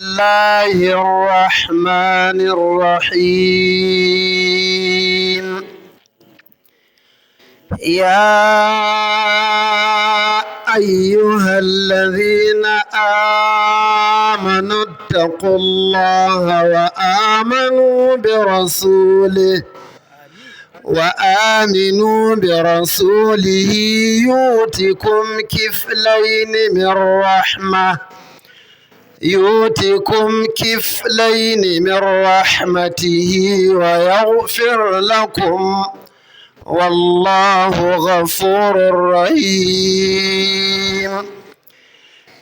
الله الرحمن الرحيم. يا أيها الذين آمنوا اتقوا الله وآمنوا برسوله يؤتكم كفلين من رحمة يؤتكم كفلين من رحمته ويغفر لكم، والله غفور رحيم.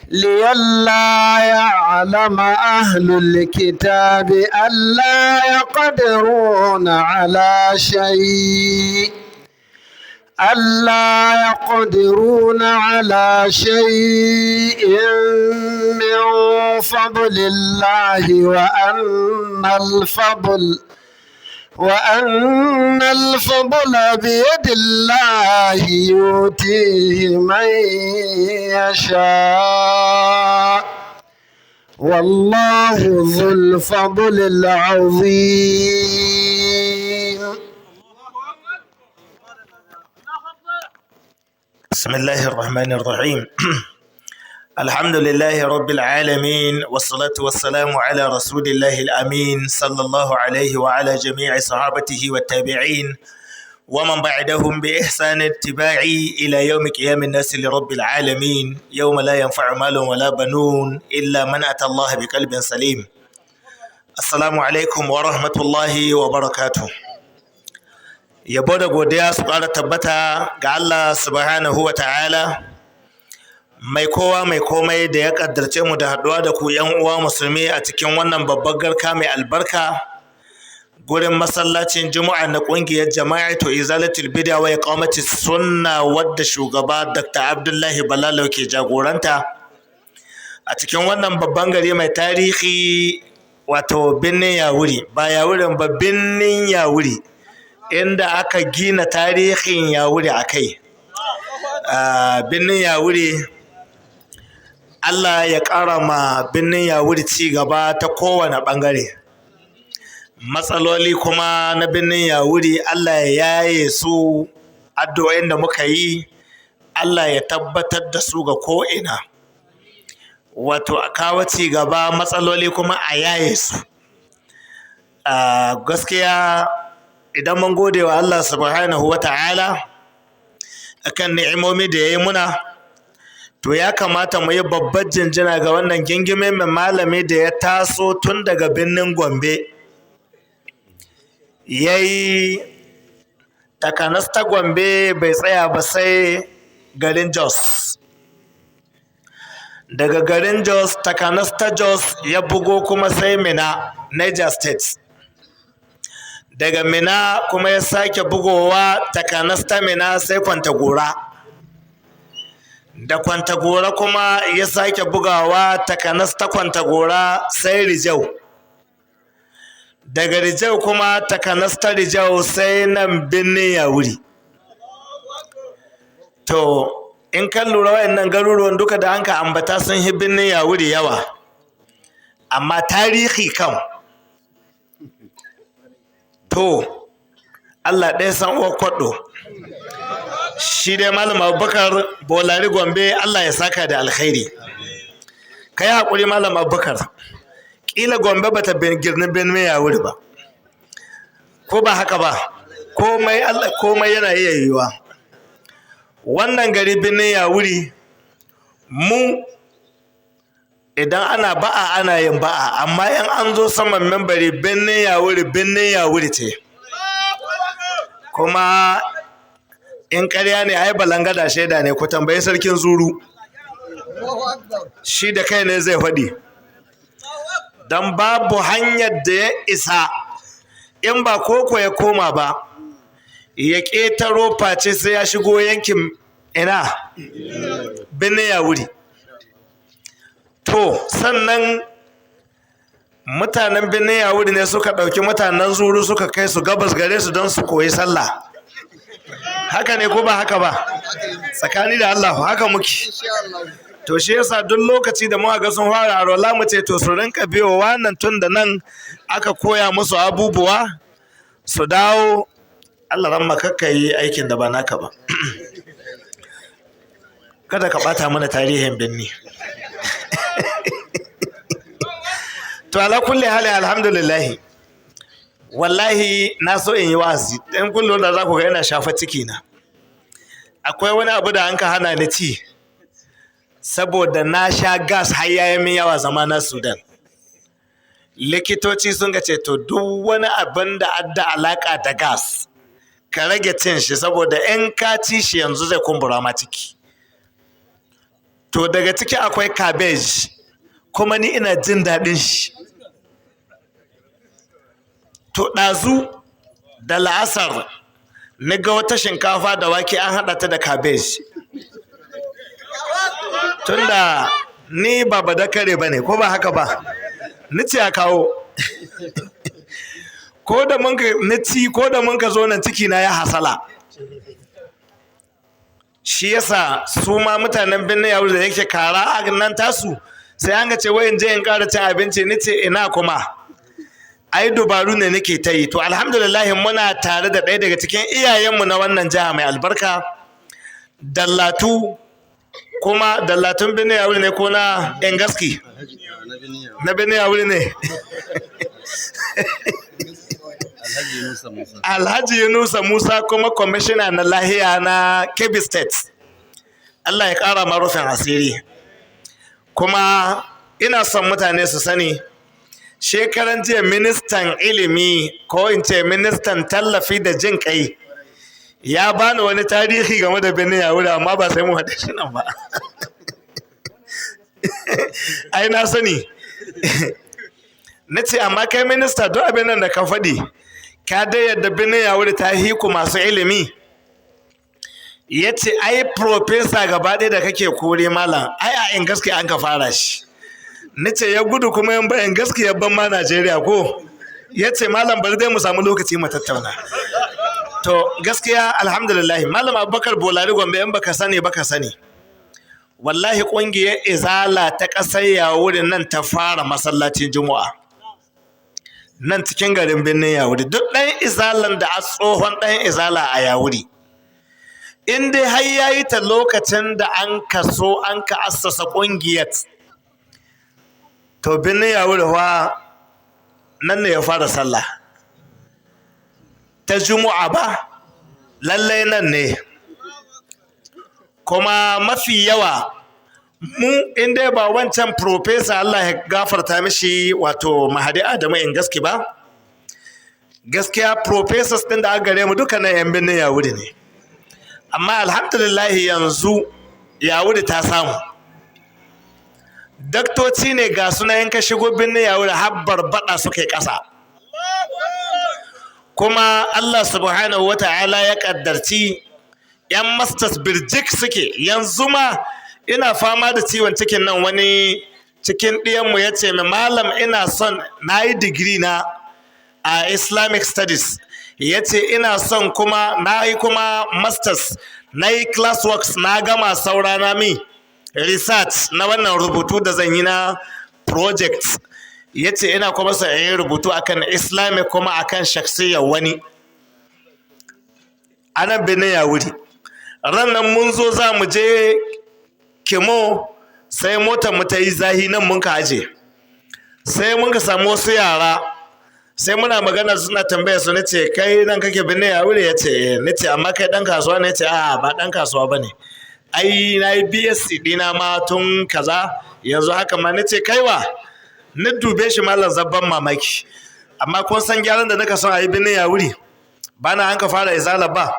لئلا يعلم أهل الكتاب ألا يقدرون على شيء ألا يقدرون على شيء من فضل الله، وأن الفضل بيد الله يؤتيه من يشاء، والله ذو الفضل العظيم. بسم الله الرحمن الرحيم. الحمد لله رب العالمين، والصلاة والسلام على رسول الله الأمين، صلى الله عليه وعلى جميع صحابته والتابعين ومن بعدهم بإحسان اتباع إلى يوم قيام الناس لرب العالمين، يوم لا ينفع مال ولا بنون إلا من أتى الله بقلب سليم. السلام عليكم ورحمة الله وبركاته. Yabo da godiya su ƙara tabbata ga Allah subhanahu wa ta'ala, mai kowa mai komai, da ya ƙaddarce mu da haɗuwa da ku ‘yan uwa musulmi a cikin wannan babbar garka mai albarka, gurin masallacin Juma'a na ƙungiyar Jama'atu Izalatul Bid'a wa Iqamati Sunna, wadda shugaba Dr. Abdullahi Balalau ke jagoranta a cikin wannan babban gari mai tarihi, wato birnin Yawuri, ba Yawurin ba, birnin Yawuri, inda aka gina tarihin Yawuri a kai, birnin Yawuri. Allah ya ƙara ma birnin Yawuri ci gaba ta kowane ɓangare. Matsaloli kuma na birnin Yawuri, Allah ya yaye su. Addu'o'in da muka yi, Allah ya tabbatar da su ga ko'ina, wato a kawo ci gaba, matsaloli kuma a yaye su. Gaskiya idan mun gode wa Allah subhanahu wa ta'ala akan ni'imomi da ya yi muna, to ya kamata mu yi babbar jinjina ga wannan gingime mai malami da ya taso tun daga birnin Gombe, ya yi takanas ta Gombe, bai tsaya ba sai garin Jos. Daga garin Jos, takanas ta Jos, ya bugo kuma sai Minna, Niger State. Daga Minna kuma ya sake bugowa takanas ta Minna sai Kwantagora. Da Kwantagora kuma ya sake bugawa takanas ta Kwantagora sai Rijau. Daga Rijau kuma takanas ta Rijau sai nan birnin Yawuri. To in kan lura, wayannan garuruwan duka da anka ambata sun hi birnin Yawuri yawa, amma tarihi kam, to Allah ɗaya san uwar kwaɗo. Shi dai Malam Abubakar Bolari Gombe, Allah ya saka da alkhairi. Kai haƙuri, Malam Abubakar, ƙila Gombe bata girni birnin Yawuri ba, ko ba haka ba? Komai Allah, komai yana iya yiwuwa. Wannan gari birnin Yawuri, mu idan ana ba'a, ana yin ba'a, amma in an zo saman membari, birnin Yawuri birnin Yawuri ce. Kuma in ƙarya ne, ai balangada shaida ne. Ku tambayi sarkin Zuru, shi da kai ne zai faɗi, don babu hanyar da ya isa in ba koko ya koma ba ya ƙetaro face sai ya shigo yankin ina, birnin Yawuri. To sannan mutanen birnin Yawuri ne suka ɗauki mutanen Zuru suka kai su gabas gare su don su koyi sallah. Haka ne ko ba haka ba? Tsakani da Allah, haka muke. To shi yasa duk lokaci da muka ga sun fara arwala mu ce to su rinka biyowa nan, tun da nan aka koya musu abubuwa su dawo. Allah ramma, kakka yi aikin da ba naka ba, kada ka bata mana tarihin binni. To ala kulli hali, alhamdulillah, wallahi na so in yi wa'azi dan kullum da za ku ga ina shafa ciki na. Akwai wani abu da an ka hana ni ci saboda na sha gas har yayi min yawa zama na Sudan. Likitoci sun ga ce to duk wani abin da adda alaka da gas ka rage cin shi, saboda in ka ci shi yanzu zai kumbura ma ciki. To daga ciki akwai cabbage, kuma ni ina jin daɗin shi. To ɗazu da la'asar na ga wata shinkafa da wake an haɗa ta da cabbage. Tunda ni ba badakare ba ne, ko ba haka ba, ni ce a kawo. Ko da mun ka ni ci, ko da mun ka zo nan ciki na ya hasala. Shi yasa su ma mutanen birnin Yawuri da yake kara a nan tasu, sai an ga ce wai in je in ƙara cin abinci. Ni ce ina kuma ai dubaru ne nake ta yi. To alhamdulillah, muna tare da ɗaya daga cikin iyayenmu na wannan jiha mai albarka, Dallatu, kuma Dallatun birnin Yawuri ne ko na Gaski na birnin Yawuri ne, Alhaji Yunusa Musa, kuma kwamishina na lahiya na Kebbi State. Allah ya ƙara ma rufin asiri. Kuma ina son mutane su sani, shekaran jiya ministan ilimi, ko in ce ministan tallafi da jin kai, ya bani wani tarihi game da birnin Yawuri, amma ba sai mu haɗe shi nan ba. Ai na sani. Na ce amma kai minista, duk abin nan da ka faɗi, ka dai yadda birnin Yawuri ta hiku masu ilimi. Ya ce ai profesa gaba ɗaya da kake kore malam, ai a in gaske an ka fara shi. Na ce ya gudu kuma yan bayan gaskiya ban ma Najeriya ko. Ya ce malam, bari dai mu samu lokaci mu tattauna. To gaskiya alhamdulillah, Malam Abubakar Bolari Gombe, in baka sani baka sani, wallahi kungiyar Izala ta ƙasar Yawuri nan ta fara masallacin Juma'a nan cikin garin birnin Yawuri. Duk ɗan izalan da a tsohon ɗan izala a Yawuri, in dai har yayi ta lokacin da an kaso an ka assasa ƙungiyar, to birnin Yawuri fa nan ne ya fara sallah ta Juma'a ba, lallai nan ne. Kuma mafi yawa mu in dai ba wancan profesa, Allah ya gafarta mishi, wato Mahadi Adamu in gaski ba, gaskiya professors din da aka gare mu duka nan yan birnin Yawuri ne. Amma alhamdulillah, yanzu Yawuri ta samu daktoci ne, ga suna yanka shigo birnin Yawuri har barbada suka yi ƙasa. Kuma Allah subhanahu wata'ala ya kaddarci yan masters birjik suke. Yanzu ma ina fama da ciwon cikin nan, wani cikin ɗiyanmu ya ce mai, malam, ina son na yi digiri na a Islamic studies, ya ce ina son kuma na yi kuma masters, na yi classworks na gama, saura na mi research na wannan rubutu da zan yi na project. Ya ce ina kuma son in yi rubutu akan Islamic kuma akan shaksiyar wani anan birnin Yawuri. Ranar mun zo za mu je Kimo, sai motar mu ta yi zahi, nan mun ka aje, sai mun ka samu wasu yara, sai muna magana, suna tambaya su. Nace kai nan kake birnin Yawuri? Ya ce eh. Nace amma kai dan kasuwa ne? Ce a ba dan kasuwa bane, ai na yi BSc dina ma tun kaza, yanzu haka ma. Nace kaiwa, na dube shi, malam, zabban mamaki. Amma kun san gyaran da naka son a yi birnin Yawuri, ba na an ka fara izala ba,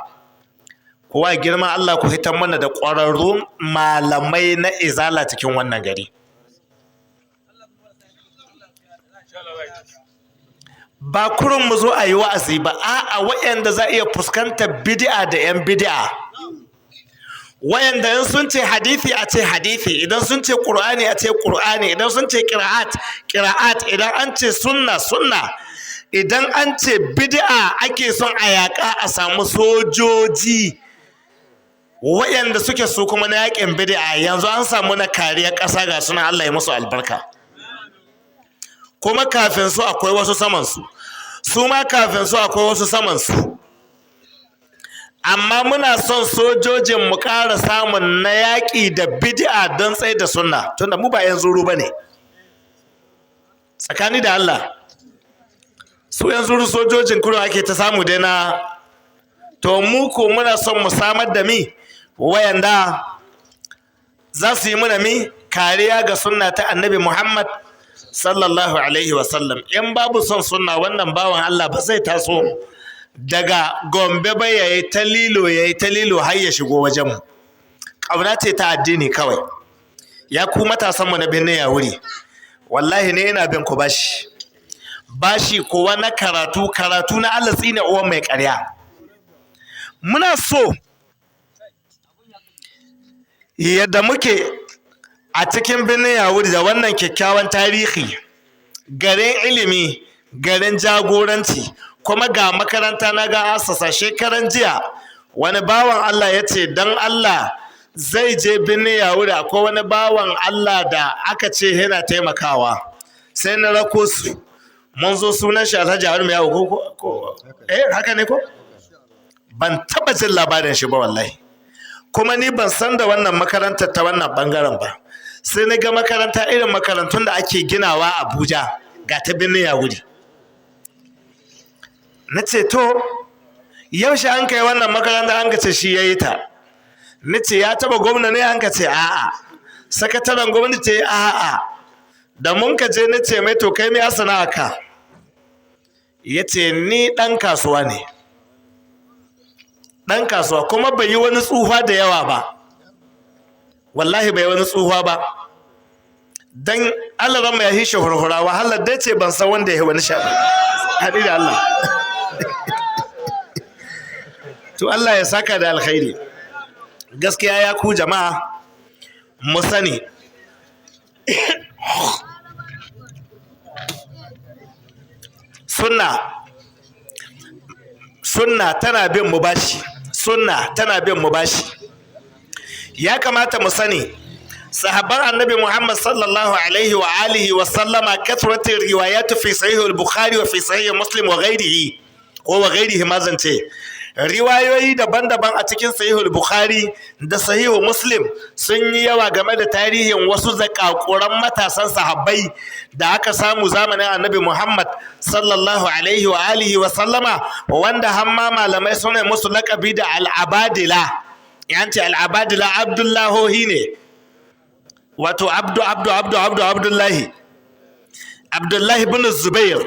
kowa girman Allah ku hitar mana da ƙwararrun malamai na izala cikin wannan gari. Ba kurun mu zo a yi wa'azi ba, a'a, waɗanda za a iya fuskantar bid'a da 'yan bid'a, wayanda in sun ce hadithi a ce hadithi, idan sun ce qur'ani a ce qur'ani, idan sun ce qira'at qira'at, idan an ce sunna sunna, idan an ce bid'a ake son a yaƙa, a samu sojoji Waɗanda suke su kuma na yakin bid'a, yanzu an samu na kariyar ƙasa, ga suna, Allah ya musu albarka. Kuma kafin su akwai wasu saman su, su ma kafin su akwai wasu saman su. Amma muna son sojojin mu ƙara samun na yaƙi da bid'a don tsaye da sunna, tunda mu ba 'yan zuru ba ne, tsakani da Allah. Su 'yan zuru sojojin kudu ake ta samu dai na to. Mu ko muna son mu samar da mi wayanda za su yi muna mi kariya ga sunna ta Annabi Muhammad sallallahu alaihi wasallam. In babu son sunna, wannan bawan Allah ba zai taso daga Gombe ba, yayi ta lilo, yayi ta lilo har ya shigo wajenmu. Ƙauna ce ta addini kawai. Ya ku matasanmu na birnin Yawuri, wallahi ne ina bin ku bashi, bashi kowa na karatu, karatu na Allah tsine uwan mai ƙarya. Muna so yadda muke a cikin birnin Yawuri da wannan kyakkyawan tarihi, garin ilimi, garin jagoranci, kuma ga makaranta na ga asasa. Shekaran jiya wani bawan Allah ya ce don Allah zai je birnin Yawuri, akwai wani bawan Allah da aka ce yana taimakawa. Sai na rako su, mun zo, sunan shi Alhaji Haruna Yawo ko haka ne ko? Ban taba jin labarin shi ba wallahi, kuma ni ban san da wannan makarantar ta wannan bangaren ba. Sai na ga makaranta irin makarantun da ake ginawa Abuja, ga ta birnin Yawuri. Na ce, "To, yaushe an kai wannan makaranta?" An ka ce shi ya yi ta. Na ce, "Ya taba gwamna ne?" An ka ce a'a. Sakataren gwamnati ce a'a. Da mun ka je, na ce mai, "To, kai mai sana'a ka?" Ya ce, "Ni ɗan kasuwa ne." Ɗan kasuwa, kuma bai yi wani tsufa da yawa ba, wallahi bai wani tsufa ba, dan Allah ran ya hishe hurhura. Wahalar dai ce ban san wanda ya yi wani shaɓa haɗi da Allah. To, Allah ya saka da alkhairi. Gaskiya ya ku jama'a, mu sani sunna, sunna tana bin mu bashi, sunna tana bin mu bashi. Ya kamata mu sani sahabban Annabi Muhammad sallallahu alaihi wa alihi wa sallama, kathratir riwayat fi sahih al-Bukhari wa fi sahih Muslim wa ghairihi, ko wa ghairihi ma zance, riwayoyi daban-daban a cikin Sahihul Bukhari da Sahihu Muslim sun yi yawa game da tarihin wasu zakakuran matasan sahabbai da aka samu zamanin Annabi Muhammad sallallahu alaihi wa alihi wa sallama, wanda hamma malamai suna musu lakabi da al'abadila. Yanci al'abadila abdullahohi ne, wato abdu abdu abdu abdu Abdullahi, Abdullahi ibn Zubair,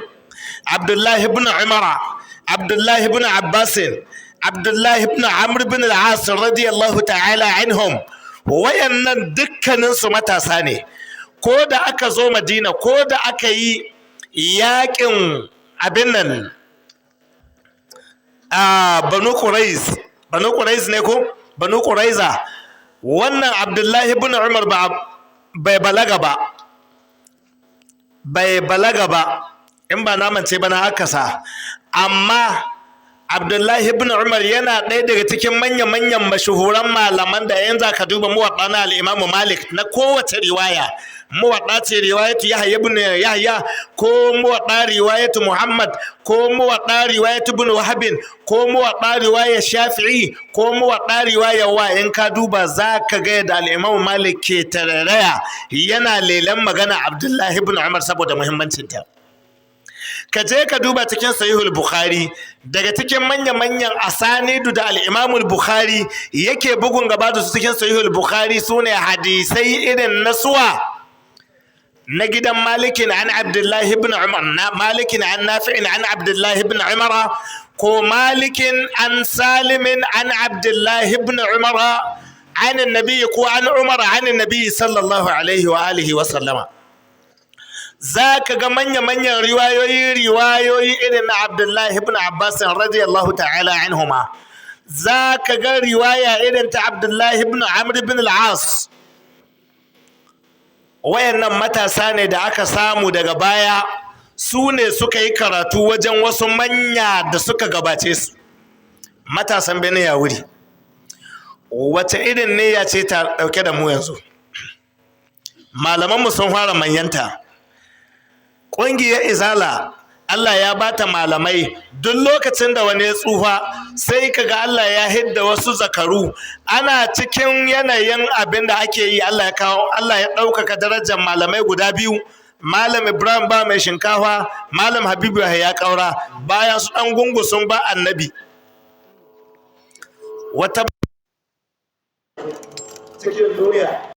Abdullahi ibn Umara, Abdullahi ibn Abbasin, Abdullahi ibn Amr ibn al-As radiyallahu ta'ala anhum. Wayannan dukkanin su matasa ne. Ko da aka zo Madina, ko da aka yi yakin abin nan a Banu Quraiz, Banu Quraiz ne ko Banu Quraiza, wannan Abdullahi ibn Umar ba bai balaga ba, bai balaga ba, in ba namance ba na aka sa. Amma Abdullahi ibn Umar yana ɗaya daga cikin manya-manyan mashahuran malaman da yanzu ka duba Muwaɗɗa na al-Imam Malik na kowace riwaya, Muwaɗɗa ce riwayatu Yahya ibn Yahya, ko Muwaɗɗa riwayatu Muhammad, ko Muwaɗɗa riwayatu ibn Wahab, ko Muwaɗɗa riwaya Shafi'i, ko Muwaɗɗa riwaya wa, in ka duba za ka ga yadda al-Imam Malik ke tararaya yana lelan magana Abdullahi ibn Umar saboda muhimmancinta. Ka je ka duba cikin Sahihul Bukhari, daga cikin manya-manyan asanidu da al-Imamul Bukhari yake bugun gaba da su cikin Sahihul Bukhari sune hadisai irin na suwa na gidan Malikin an Abdullahi ibn Umar, na Malikin an Nafi'in an Abdullahi ibn Umar, ko Malikin an Salimin an Abdullahi ibn Umar an Annabi, ko an Umar an Annabi sallallahu alaihi wa alihi wa sallama. Za ka ga manya-manyan riwayoyi irin na Abdullahi ibn Abbas radiyallahu ta'ala anhuma. Za ka ga riwaya irin ta Abdullahi ibn Amr ibn al-As. Wayannan matasa ne da aka samu daga baya, su ne suka yi karatu wajen wasu manya da suka gabace su. Matasan Benin Yawuri, Wace irin niyya ce ta dauke da mu yanzu? Malamanmu sun fara manyanta. Ƙungiyar Izala Allah ya bata malamai. Duk lokacin da wani ya tsufa, sai kaga Allah ya hidda wasu zakaru. Ana cikin yanayin abin da ake yi, Allah ya kawo, Allah ya ɗaukaka darajar malamai guda biyu, Malam Ibrahim ba mai shinkafa, Malam Habibu ya kaura. Bayan su ɗan gungu sun ba annabi wata cikin duniya.